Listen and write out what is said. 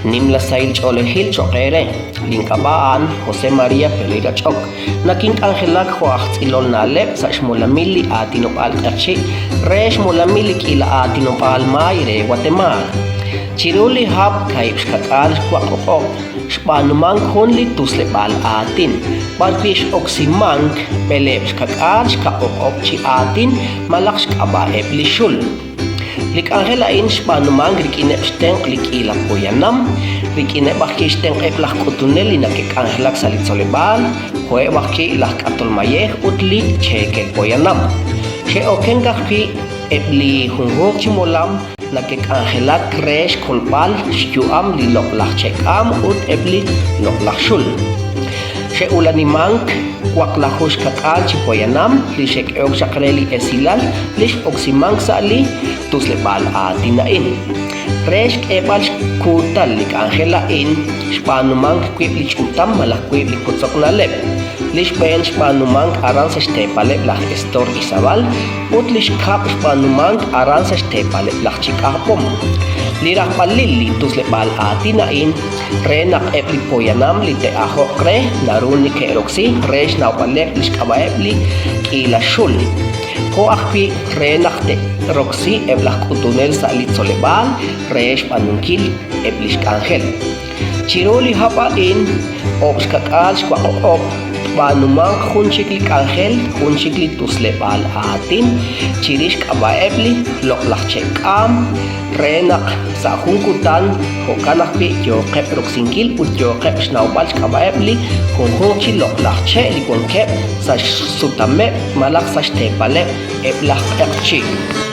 Nimla sahil ch'oolejil cho'q eere. Link'ab'a' a'an José María Pereira Ch'ok. Nakink'anjelak jo' aj tz'ilol na'leb' sa' xmolamil li aatinob'aal Q'eqchi' re xmolamil li k'iila aatinob'aal maay re Watemaal. Chiru li hab' 80 xb'aanumank jun li tusleb'aal aatin, b'arwi' x'oksimank 70 chi aatin malaq xk'ab'a'eb' li xul. Li k'anjel a'in xb'aanumank rik'ineb' xtenq' li k'iila poyanam, rik'ineb' ajwi' xtenq'eb' laj k'utunel li nake'k'anjelak sa' li tzoleb'aal, jo'eb' ajwi' laj k'atol mayej ut li cheekel poyanam. Xe'okenk ajwi' eb' li junjunq chi molam nake'k'anjelak re xkolb'al xyu'am li loq'laj che'k'aam ut eb' li loq'laj xul. Xe'ulanimank 60 chi poyanam li xe'k'ehok chaq re li esilal li x'oksimank sa' li tusleb'aal aatin a'in. Re xk'eeb'al xkuutal li k'anjel a'in, xb'aanumank wiib' li ch'utam malaj wiib' li wotzok na'leb'. Li xb'een xb'aanumank aran sa' xteepaleb' laj Estor Izabal ut li xkab' xb'aanumank aran sa' xteepaleb' laj Chik'ajb'om. Li rajb'alil li tusleb'aal aatin a'in re naq eb' li poyanam li te'ajoq re naru neke'roksi re xnawb'aleb' li xk'ab'a'eb' li k'iila xul, jo' ajwi' re naq te'roksi eb' laj k'utunel sa' li tzoleb'aal re xb'aanunkil eb' li xk'anjel. Chiru li hab' a'in, 80 tb'aanumanq jun chik li k'anjel, jun chik li tusleb'aal aatin chirix xk'ab'a'eb' li loq'laj che'k'aam re naq sa' jun kutan jo'kan ajwi' yooqeb' roksinkil ut yooqeb' xnawb'al xk'ab'a'eb' li junjunq chi loq'laj che' li wankeb' sa' xsutameb' malaj sa' xteepaleb' eb' laj q'eqchi'.